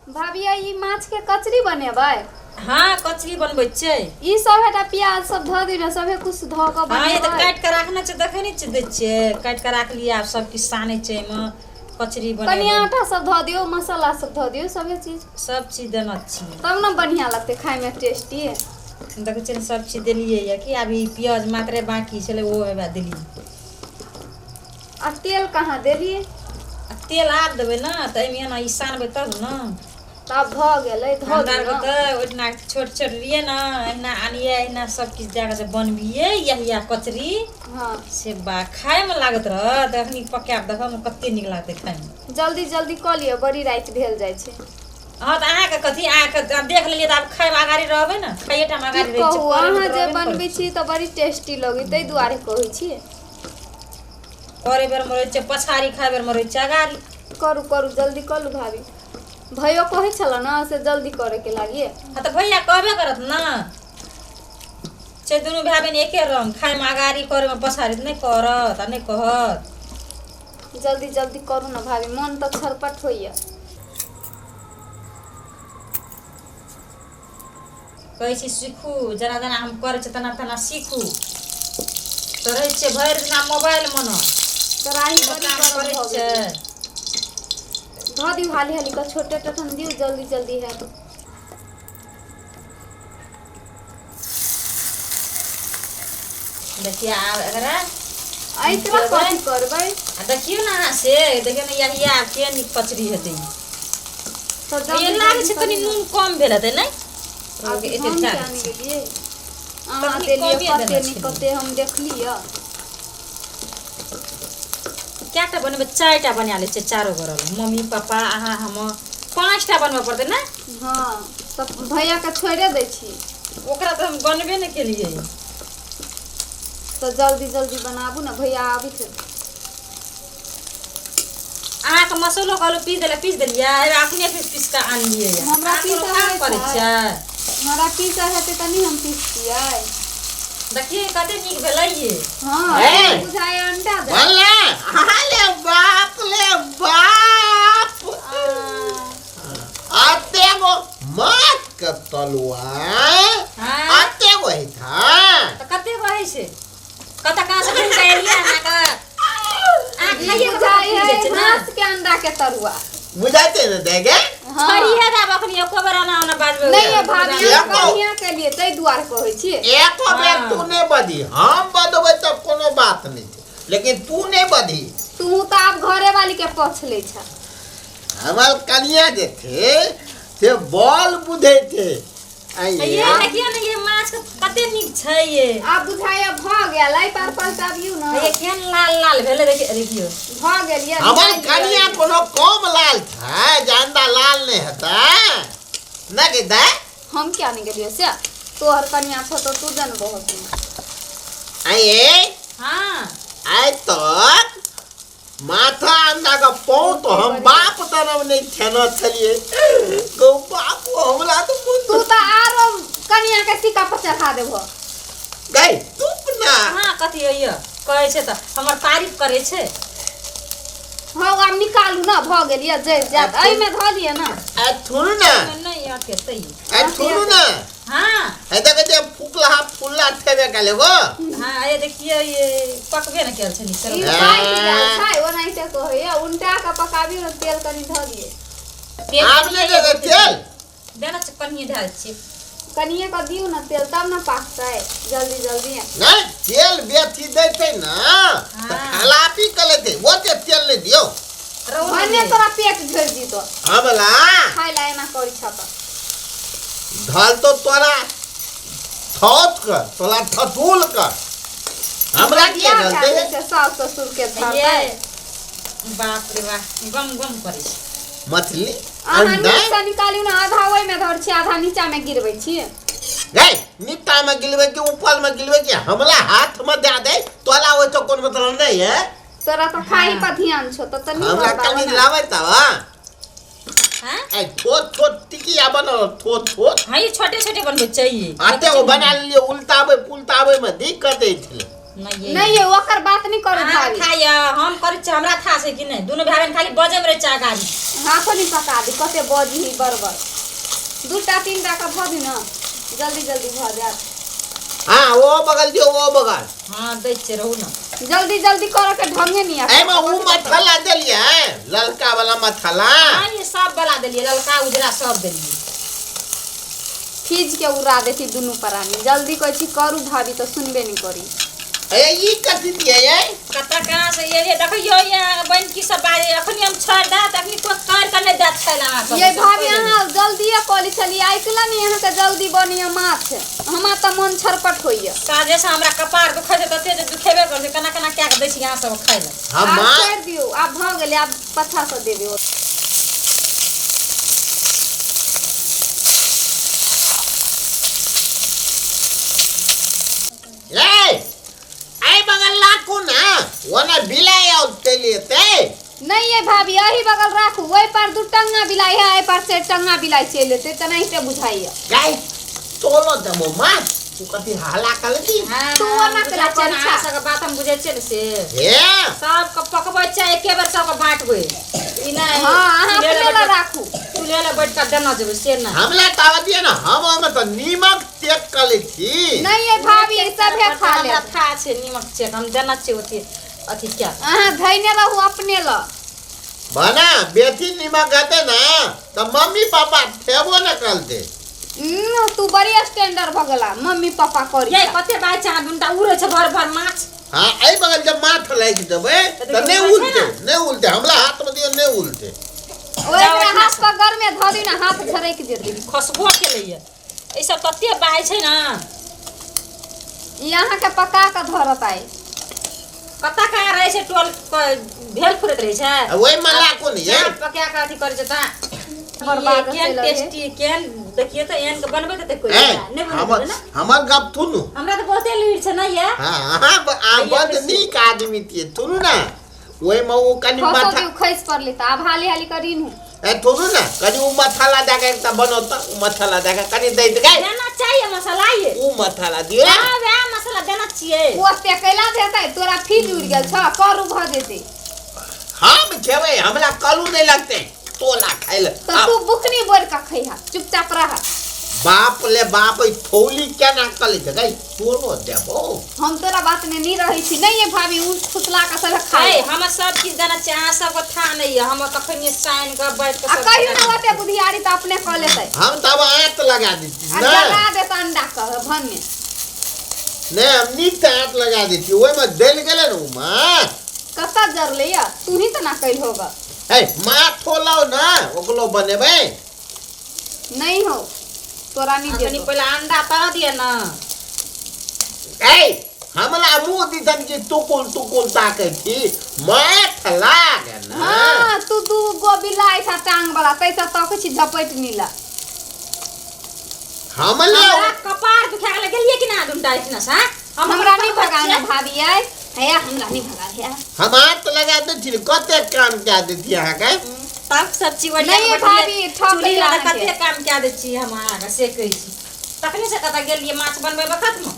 भाभी ई माछ के कचरी बनेबै? हाँ, कचरी बनबै छियै। ई सब हेटा प्याज सब धऽ दियौ ने, सभे कुछ धऽ कऽ हाँ, ये तऽ बनेबै। काटि कऽ राखने छै, देखै नहि छियै, दै छियै काटि कऽ राखलियै। आब सब किछु सानै छै, एहिमे कचरी कनि बनेबै। आटा सब धऽ दियौ, मसाला सब धऽ दियौ, सभे चीज। सब चीज देने छियै। तब ने बढ़िआँ लगतै खायमे, टेस्टी। देखै छियै ने, सब चीज देलियै यऽ कि आब ई प्याज मात्रे बाँकी छलै, ओहो हेबे देलियै। आ तेल कहाँ देलियै? आ तेल आब देबै ने, तऽ एहिमे एना ई सानबै तब ने। तऽ आब भऽ गेलै, धऽ हमरा दियौ आरके ने। तऽ ओहिठिना छोट छोट रहियै ने, अहिना आनियै, अहिना सब किछु दए कऽ जे बनबियै यहिया कचरी। से बा खायमे लागैत रहत, अखनी पकाए कऽ देखब ने, कते नीक लागतै खायमे। जल्दी जल्दी कऽ लिअ, बड़ी राति भेल जाइ छै। हँ, तऽ अहाँके कथी, अहाँके देख लेलियै तऽ आब खायमे अगाड़ी रहबै ने, खाइए टाइम की अगाड़ी रहै छियै। कहू, करैमे अहाँ तऽ जे रहबे ने करै बनबै छियै। छी तऽ बड़ी टेस्टी लगै, ताहि दुआरे कहै छी। करै बेरमे रहै छियै पछाड़ी, खाइ बेरमे रहै छियै अगाड़ी। करू करू, जल्दी कऽ लू भाभी। भैयो कहै छल ने से जल्दी करैके लागी। हँ, तऽ भैया कहबे करत ने। छै दुनू भाय बहिन एके रंग, खायमे अगाड़ी, करैमे पछाड़ी, तऽ नहि करत आ नहि कहत? जल्दी जल्दी करू ने भाभी, मोन तऽ छरपट होइए। कहै छी सीखू, जेना जेना हम करै छियै तेना तेना सीखू, तऽ रहै छियै भरि दिना मोबाइलमे ने। कड़ाही बड़ी काम गरम करै भऽ छियै। गेल। धऽ दियौ हाली हाली कऽ, छोटे टठन दियौ, जल्दी जल्दी हैत। देखियौ, आब एकरा एहि तरह मिटेबै। कथी करबै? आ देखियौ ने अहाँ, से देखियौ ने यहिया के नीक कचरी हेतै ई। तऽ ये जल्दी लागै जल्दी छै कनि करू ने। नून कम भेल हेतै नहि? आब एते हम धए किया दै नहि छियै। गेलियै? अहाँ तखनी देलियै कमे कते देने नहि छलियै। कते हम देखलियै। कएटा बनेबै? चारिटा बना लै छियै, चारो गोरा लए, मम्मी पापा अहाँ हम, पाँचटा बनबऽ पड़तै ने। हँ, तऽ भैयाके छोड़िए दै छी। ओकरा तऽ हम बनबे नहि केलियै। तऽ जल्दी जल्दी बनाबू ने, भैया आबैत हेतै। अहाँके मसालो कहलहुँ पीस देलै, पीस देलियै? अपने पीस पीस कऽ आनलियै। हमरा अहाँ कोनो पीसऽ काम होइ करै छै? छियै? हमरा पीसऽ हेतै तऽ नहि हम पिसतियै? देखियै कते नीक भेलै ये। हँ। हे। बुझाइ अंडा दे। बोलना, अरे बाप रे बाप, अते गो माछ के तलुआ? अते गो है था? तऽ कते रहै छै? कतऽ कहाँ से घुमि कऽ एलियै? अहाँके अहाँ खाइए कऽ बुझाइ फूलि है जाइ छै ने। माछ के अंडा के तरुआ। बुझाते ने देगे। छोड़िए देब, अखनी एको बेर एना ओना बाजबै। नहि ये भाभी, एको- अहाँ बढ़िआँ केलियै, ताहि दुआरे कहै छी। एको बेर हाँ। तू नहि बधी, हम बधबै तऽ कोनो बात नहि छै, लेकिन तू नहि बधी। तू तऽ आब घरे वाली के पक्ष लै छ। हमर कनिया जे थे से बॉल बुझै थे। ये देखियौ ने, ये माछ के कते नीक छै ये। आब बुझाइया भऽ गेल, एहि पार पलटाबियौ ने। ये केहन लाल लाल भेलै, देखियौ देखियौ। भऽ गेल ये। हमर निकालि लिअ। कनिया कोनो कम लाल छै जे अंडा लाल नहि हेतै? नहि गे दाइ? हम किया नहि गेलियै से तोहर कनिया छौ तऽ तू जनबो हतू। आइए। आइ तक माथा अंडा के पाँव तो हम बाप तरफ नहीं खेना छलिए गौ बाप, हमरा तो मन तू तऽ आरो कनिया के सिक्का पर चढ़ा देबो। गई चुप ना। अहाँ कथी होइए कहै छै तऽ हमर तारीफ करै छै। हँ, आब निकालू ने, भऽ गेल ये, जरि जायत। एहिमे धऽ लिअ ने। आ थुनू ने। नहि अटेतै। आ थुनू ने। है देखै छै, फुकलहा फुल्ला थेबे कले गो। हाँ, ये देखिए, ये पकबे ने कयल छै नीक से। ई पाकि गेल छै, ओनाहिते कहैया। उल्टा कऽ पकाबियौ ने, तेल कनि धऽ दियै। तेल आब नहि देबै तेल। देना छै, कनिए धए छियै। कनिए कऽ दियौ ने तेल, तब ने पाकतै जल्दी जल्दी। नहि, तेल बेसी देतै ने तऽ खलापी कऽ लेतै। ओते तेल नहि दियौ। भने तोरा पेट झड़ि जेतौ। हमला खाय ला एना करै छह तऽ। धल तो तोरा थौत कर, तोरा ठठूल कर, हमरा के बियाह भए ढलते? गेल छै, सास ससुर के ये धरतै। बाप रे बाप, गम गम करै छै मछली। अहाँ अंडा नीकसँ निकालियौ ने, आधा ओहिमे धर छी, आधा नीचामे गिरबै छी। गई, नीचा में गिलबै कि ऊपर में गिलबै कि हमला हाथ में दे दे, तोला ओइ तो कोन मतलब नहीं है। तोरा तऽ खाही पर ध्यान छौ तऽ तनी हमरा कनि लाबै तब। हाँ? ए छोट छोट टिकिया बनल, छोट छोट। हाँ, ये छोटे छोटे बनबै चाहिए। आते वो बना लियो, उल्टाबै पुलटाबै में दिक्कत होइ छलै। नहीं। नहीं ये ओकर बात नहीं करू अहाँ भाभी। खाइए, हम करै छियै, हमरा था छै कि नहि? दुनू भाय बहिन खाली बजैमे रहै छै अगाड़ी। हाथो नहीं पका दी, कते बजही बरबर। दूटा तीनटा के भऽ दी ने, जल्दी जल्दी भऽ जायत। हाँ, वो बगल दियो, वो बगल। हाँ, दै छियै, रहू ने। जल्दी जल्दी करऽ के ढंगे नहीं आबै। एमे ऊ मथला देलियै, ललका वाला मथला। हाँ, ये सब वाला देलियै, ललका उजरा सब देलियै। खींच के उड़ा देती दुनू प्राणी। जल्दी कहै छी करू भाभी तऽ सुनबे नहीं करी। ए ई कथी दियै ये? कतऽ कहाँ से ये देखियौ, ये बहिन की सब बाजे, अखनी हम छोड़ि दे तऽ अखनी तो कर के नहि देत खाइ लए अहाँ सब। ये भाभी अहाँ जल्दिए कहली छली, आइ केला नहीं अहाँके जल्दी बनिय माछ, हमरा तऽ मन छरपट होइए। साँझे से हमरा कपार दुखै छै तते जे दुखेबे करै छै, केना केना कए कऽ दै छी अहाँ सब खाइ लए। हम आब माछ छोड़ि दियौ, आब भऽ गेलै, आब पछा से देबै। ए आई बगल लाखू ना, ओना बिलाइ आओत चलि एतै। नहीं ये भाभी, एही बगल राखू, ओहि पर दू टंगा बिलाइ है, एहि पर चारि टंगा बिलाइ चलि एतै, तेनाहिते बुझाइए। गाय तोलो देबो माछ, तू कथी हल्ला कलती? हाँ, तू ओना बुझै केला छियै ने, करै छा। अहाँ सबके बात हम बुझै छियै ने से। हे सबके पकबै छै, एके बेर सबके बाँटबै। ई नहि हाँ, अहाँ चूल्हे अपने लए लए बैठ राखू। चूल्हे लए बैठ कऽ देना जेबै से नहि। हमला तावत दिए ना, हम ओहिमे तऽ नीमक तेक कऽ लै छी। नहीं ये भाभी, ई सभे खा हमरा लेत। था छै नीमक चेक, हम देना छियै ओते अथी क्या। अहाँ धैने रहू अपने लए। बना बेसी नीमक हेतै ना तऽ मम्मी पापा खेबो न करतै। तू बड़ी स्टैंडर्ड भऽ गेला, मम्मी पापा करी। ये कते बात छै, अहाँ दुनूटा उड़ै छै भर भर माछ। हाँ, एहि बगल जब माथ लागि देबै तऽ नहि उलते, नहि उलते, हमरा हाथमे दियौ नहि उलते। ओहि एकरा हाथ पर गरमे धऽ दी ने, हाथ झरकि जेतै। खसबो केलैया, ई सब तते बाजै छै ने। ई अहाँके पका कऽ धरत आइ। कतऽ कहाँ रहै छै, टोल भेल फुरैत रहै छै। आ ओहिमे लाखू ने ये। चाट पका कऽ अथी करै छै तऽ बर्बाद केहन चलि टेस्टी, केहन देखिए तऽ एहन के बनबै तऽ कोइ ए, नहि बनबै हमर ने। हमर गप थुनू। हमरा तऽ बहुते लुरि छै ने ये। हाँ हाँ, अहाँ बड्ड नीक आदमी छियै, थुनू ने ओहिमे ओ कनि खसो माथा दियौ, खसि पड़लै तऽ आब हाली हाली करी नू। ए थुनू ने कनि ओ मसाला दए कऽ एकटा बनौत तऽ ओ मसाला दए कऽ कनि दैत गै। देना चाहिए मसाला ये। ओ मसाला दियौ। हाँ, वएह मसाला देना छियै। ओ ओते कैला देतै, तोरा फीज उड़ि गेल छौ, करू भऽ जेतै। हम खेबै, हमरा कलू नहि लगतै तोला खाइ लए। तऽ तू बुकनी बोरि कऽ खैहा, चुपचाप रह। बाप ले बाप, ई थौली केना कलै छै गै? तोलो देबो। हम तोरा बात में नहीं रहै छी। नहीं ये भाभी, उ फुसला कऽ सब खाइ। है, हमर सब किछु देना छै, अहाँ सबके था नहि यऽ, हम कखनी सानि कऽ बैठ कऽ आ सब कहियो किछु ने ओते बुधियारी तऽ अपने कऽ लेतै। हम तब आँत लगा दै छी। आ नहि जरा देत अंडा कऽ भन्ने। नहि, हम नीक से आँत लगा दै छी, ओहिमे जलि गेलै ने ओ माछ। कतऽ जरलै यऽ, तू ही तऽ ना कैल होगा। है माथो लाउ ने, ओकरो बनेबै। नहीं हो, तोरा नहीं अखनी जेतो। पहिले अंडा तर दिअ ने। ए हमरा मुँह दिसन कि टुकुल टुकुल ताकै छी, माथ लाग ने। हाँ, तू दू गो बिलाइ छा टांग वाला, तैसँ तकै छी झपटि नीला। हमला हमरा कपार दुखा गेलै, गेलियै कि ना दुनटा एहिठिना से, हाँ? हम हमरा नहीं पकबै भगाना छियै। भाभी आइ, हैया हमरा नहीं भगा हैया। हम हाथ लगा दै छी, कते काम कए दै छी अहाँके। तब सब चीज बढ़िया नहीं बढ़िया भाभी, ठक चूल्ही या लग अहाँके। कते काम कए दै छी हम अहाँके से कहै छी। तखने से कतऽ गेलियै माछ बनबै बखतमे।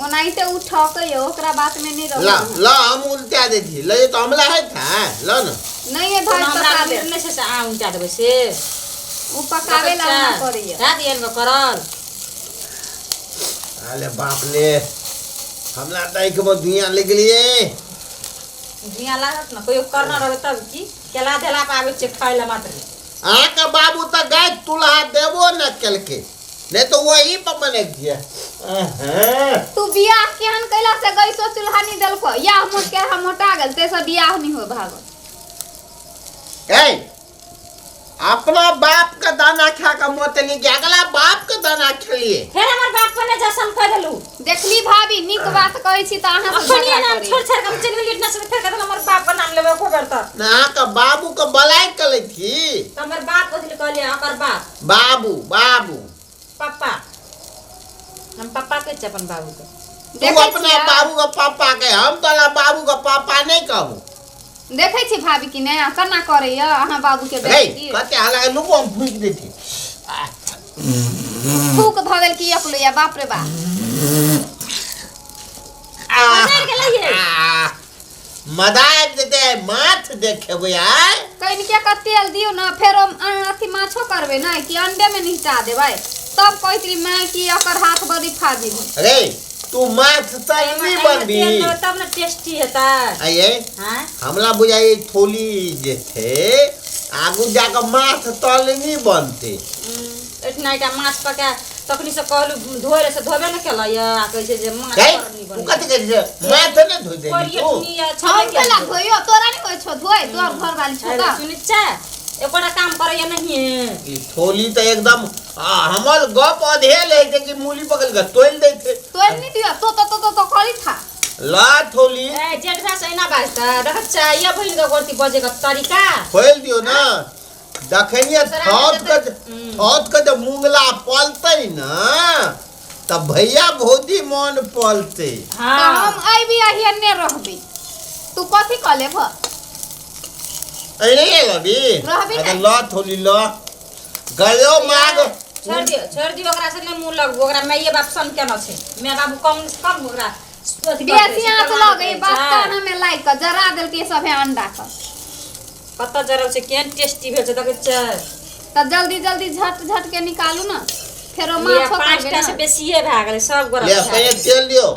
ओनाहिते उ ठकै, ओकरा बात में नहीं ला रहू। ला, हम उल्टा दै छी, ले तऽ हमरा है था, ल न। नहीं ये भाभी कोनो हमरा पका दे। लुरि नहि छै से अहाँ उल्टा देबै से। उ पकावे ला ना करैया। दए दियनि गऽ करल। अरे बाप रे, हमरा तऽ आँखिमे धुइयाँ लागि गेलियै। धुइयाँ लागत ने, कहियो करना रहबै तब की केला धेला पर आबै छियै खाइ लए मात्र। अहाँके बाबू तऽ गाय तुलहा देबो न केलकै, नहि तऽ वही पर बनै छियै। तू बियाह केहन कैला से गैसो चूल्हा नहीं देलको, या मोट के हम मोटा गेल तैसँ बियाह नहीं हो भागल। ए अपना बाप के दाना खा के मोतली के अगला बाप के दाना खेलिए। फेर हमर बाप पर नहि जसन कह देलू। देखली भाभी, नीक बात कहै छी तऽ अहाँ से अखनी झगड़ा नाम करैया। छोड़ छोड़ के हम चलि गेलियै एहिठिना से, फेर कहलहुँ हमर बाप के नाम लेबै एको बेर तऽ। ना अहाँके बाबू के बलाय के लै छी। तऽ हमर बाप कथी लए कहलियै ओकर बाप? बाबू बाबू पप्पा, हम पप्पा कहै छियै अपन बाबू के। तू देखै अपना छियै? बाबू के पापा के, हम तोरा बाबू के पापा नहीं कहबू। देखै छी भाभी कि नहि केना करैया अहाँ बाबू के रे बेइज्जती। कते हला लुको हम फूकि दै छी। थूक धऽ देल कि एकलो या, बाप रे बाप। पजरि गेलैये। मजा आबि जेतै माछ देखेबै आइ। कनिके के तेल दियौ ने, फेर अथी माछो करबै ने कि अंडे में निपटा देबै? तब कहैत रही माय कि एकर हाथ बड़ी फाजिल है। रे तू माछ तलनी बनबी तेल देबै तब ने टेस्टी हेतै। आइए। हाँ। हमरा बुझाइ थोली जे छै आगू जाकऽ माछ तलनी बनतै। एहिठिना एकटा माछ पका तखनी से कहलू धोए रे, से धोबे ने केलक आ कहै छै जे माछ गै, तरनी तू बनबै। कथी कहै छै? माछ ने धोइ देली तू? कोरियटनी आ हम छबे केला केलकै। धोइयो? तोरा नहीं होइ छौ धोइ, तोहर घरवाली छौ। अरे तऽ सुनै छै, एकोटा काम करैया नहिये। ई थोली तऽ एकदम हमर गप अधेल है छै कि मूली पकड़ के तोलि दै छै। तोड़ नहीं दियो तो तो तो तो, तो करी था। ला थोली। ए जेठ भाय से एना बाजता देखै छै ये बहिन के गोरती बजे के तरीका। खोलि दियौ ने, दखनिये दोसरा थौत के थौत के जब मुंगला पलतै ने तब भैया भौजी मन पलतै। तऽ हाँ। हम अइबी अहिने रहबी, तू कथी कऽ लेब? अरे रवि। रहबी अच्छा ने। ल थोली ल गयो माग। छोड़ दियो, छोड़ दियो, ओकरा से नहि मुँह लगबो। ओकरा माइये बाप सन केना छै, माय बाबू कम से कम ओकरा अथी करतै, बेसी आँच सुतला लगै रहै छै। बस्ताना में लागि कऽ जरा देलकै सभे अंडा के। कतऽ जरल छै? केहन टेस्टी भेल छै देखै छै। तऽ जल्दी जल्दी झट झट के निकालू ने, फेरो लिअ, माछो करबै 5टा से ने। बेसिए भए गेलै, सब गोरा ले भए पहिले गेलै। तेल दियौ।